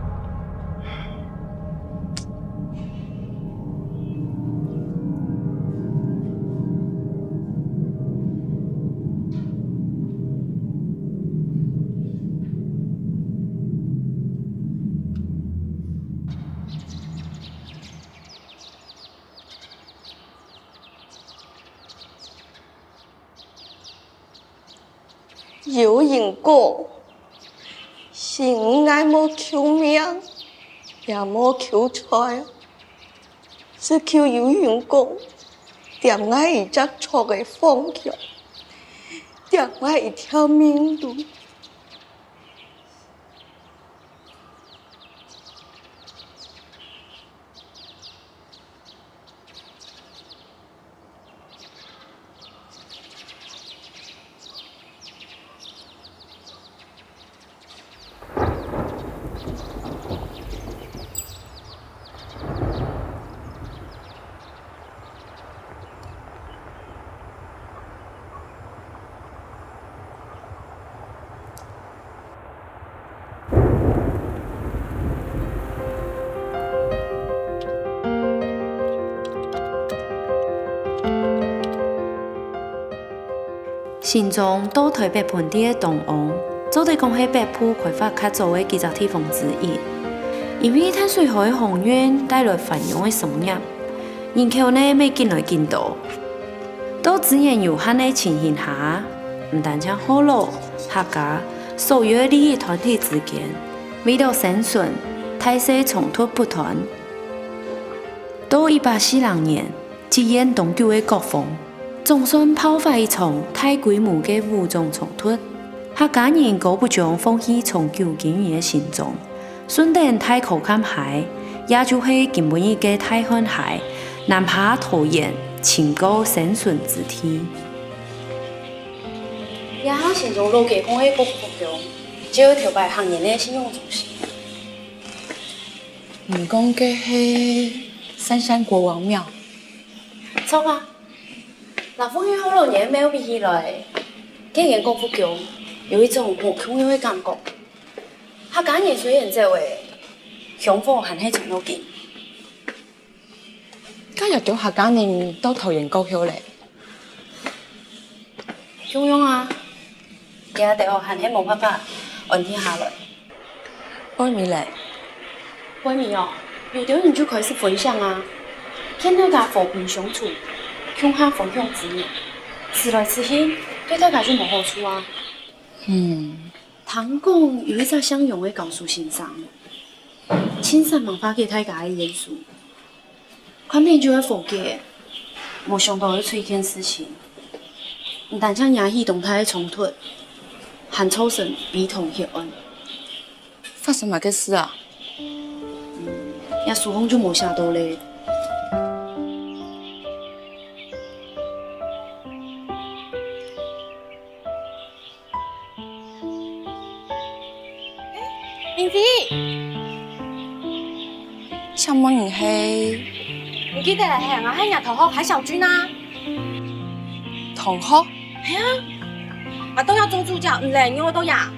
有人講，係𠊎無救命，也無救災，只求有人講，點𠊎一隻著个方向，點𠊎一條明路。 新莊到臺北盆地个東岸，做得講係北部開發較早个幾隻地方之一。因為淡水河个航運帶來繁榮个商業，人口呢乜緊來緊多。在資源有限个情形下，毋單淨學老、客家，所有个利益團體之間，為了生存，大細衝突不斷。到一八四零年， 積怨當久个國防，總算爆發一場大規模个武裝衝突。客家人姑不將放棄長久經營个新莊，順等大洘崁溪，也就係今晡日个大漢溪，南下桃園，尋個生存之地。這下新莊老街項个國父宮，就係頭擺客人个信仰中心。你講个係三山國王廟？ 著啊，摎鳳喜學老爺廟比起來，該間國父宮有一種無共樣个感覺。客家人雖然走了，香火還係傳到今。該有兜客家人到桃園過後咧？ 共樣啊，佢兜還係無辦法安定下來。背尾咧？背尾哦，有兜人就開始分享啊，勸大家和平相處，共下分享資源，此來此去，對大家就無好處啊。嗯。聽講有一隻姓楊个教書先生，盡煞猛化解大家个冤仇。 看等就會和解，無想到會出一件事情，毋單淨惹起當大个衝突，還造成悲痛血案。發生麼个事啊？這書項就無寫到咧。 明飛，請問你係？你記得係𠊎係若同學韓小俊啊？同學？係啊，𠊎當下中暑，毋知你有到呀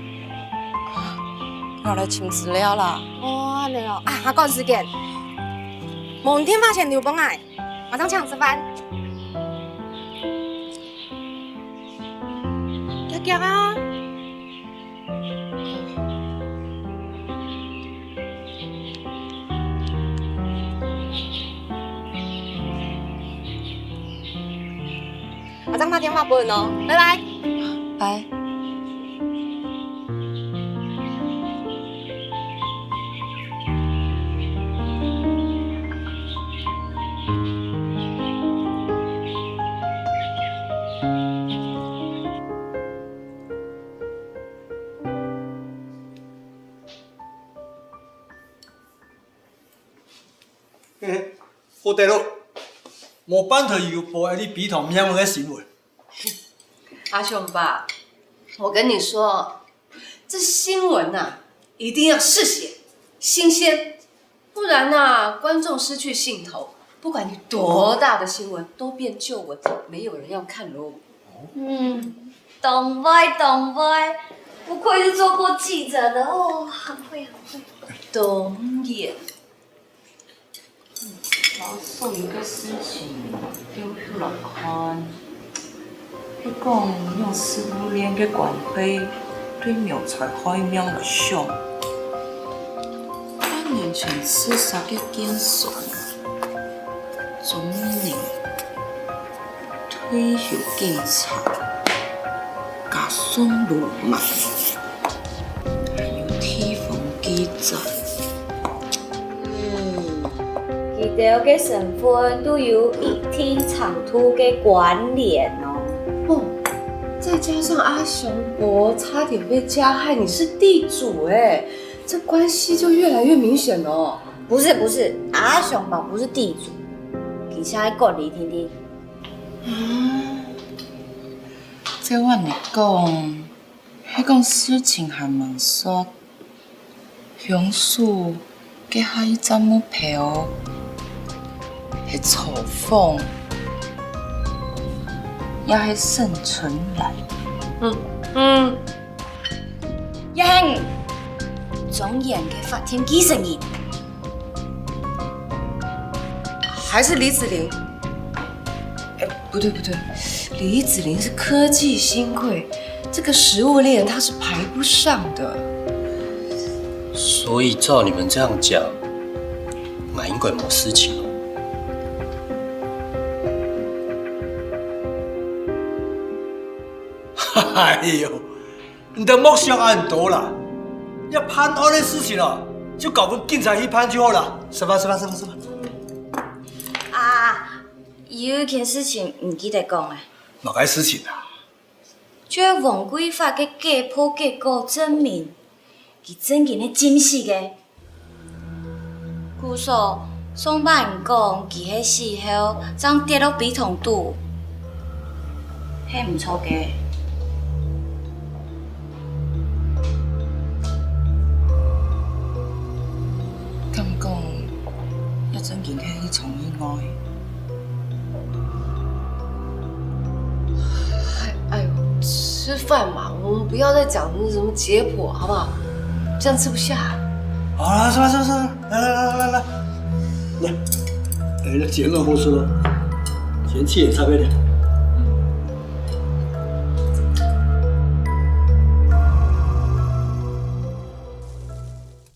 ？𠊎來尋資料啦。哦，恁樣哦，啊，𠊎趕時間，無你電話先留分𠊎。 馬上請你食飯。遽遽啊！馬上打電話分你哦，拜拜。拜。 嘿嘿，好得了，無半條有報𠊎俚悲痛命案个新聞。阿雄爸，我跟你說，這新聞啊，一定要是血、新鮮，不然啊，觀眾失去興頭，不管你多大的新聞，都變舊聞，沒有人要看嘍。嗯，當壞，當壞，不愧是做過記者的哦，很會，很會。當然。 把所有个事情調出來看，係講用食物鏈个關係對謀財害命來想。半年前自殺个建商，鍾義林，退休警察，家送鱸鰻，還有地方記載。嗯，佢兜个身份都有一定程度个關聯哦。哦，再加上阿雄伯差點被加害，你是地主哎，這關係就越來越明顯了哦。不是不是，阿雄伯不是地主，佢係管理廳的。啊，照恁樣講， 係講事情還吂煞，兇手个下一隻目標係廚房，也係沈春蘭。嗯，嗯。也係莊園个法定繼承人。還是李子玲？ 哎，不對不對，李子玲是科技新貴，這個食物鏈她是排不上的。所以照你們這樣講，𠊎應該無事情哦。哎喲，你兜莫想恁多啦，這辦案个事情哦，就交分警察去辦就好啦。食飯，食飯，食飯，食飯。啊， 有一件事情毋記得講啊。麼个事情啊？就係黃桂發个解剖結果證明，佢正經係浸死个。故所，上擺人講佢係死後正跌落陂塘肚，係毋著个。 敢講，也正經係一場意外。哎，哎喲，吃飯嘛，我們不要再講什麼解剖，好不好？這樣吃不下。好了，算了算了算了，來來來來來來，來，哎，那結論不出了，嫌棄也差不多。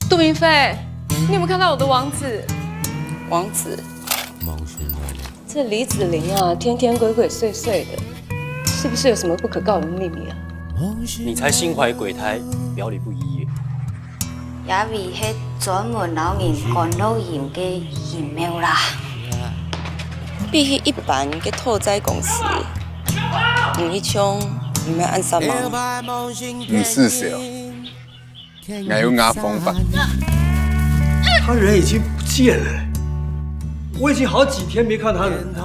杜明飞，你有没有看到我的网址？网址？这李子玲啊，天天鬼鬼祟祟的，是不是有什么不可告人的秘密啊？你才心怀鬼胎，表里不一耶。這位係專門摎人趕錄音个陰謀啦。比起一般个討債公司，你一向毋免恁煞猛。你是誰哦？ 𠊎有𠊎方法。他人已經不見了，我已經好幾天沒看他人了。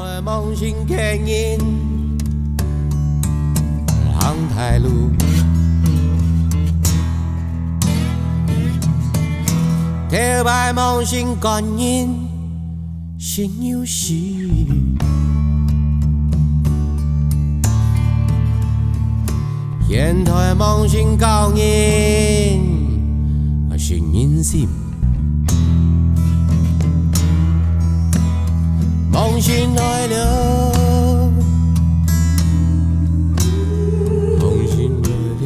頭擺望成官人， 心有事。現代望成高人，啊，信人心。望成來了，望成來了。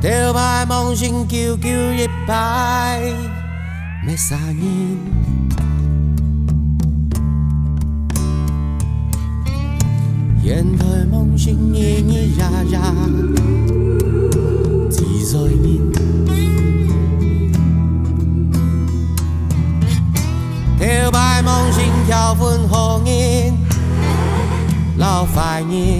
頭擺望成久久一擺，乜煞人。現代望成日日夜夜，自在人。頭擺望成條分好人，摎壞人。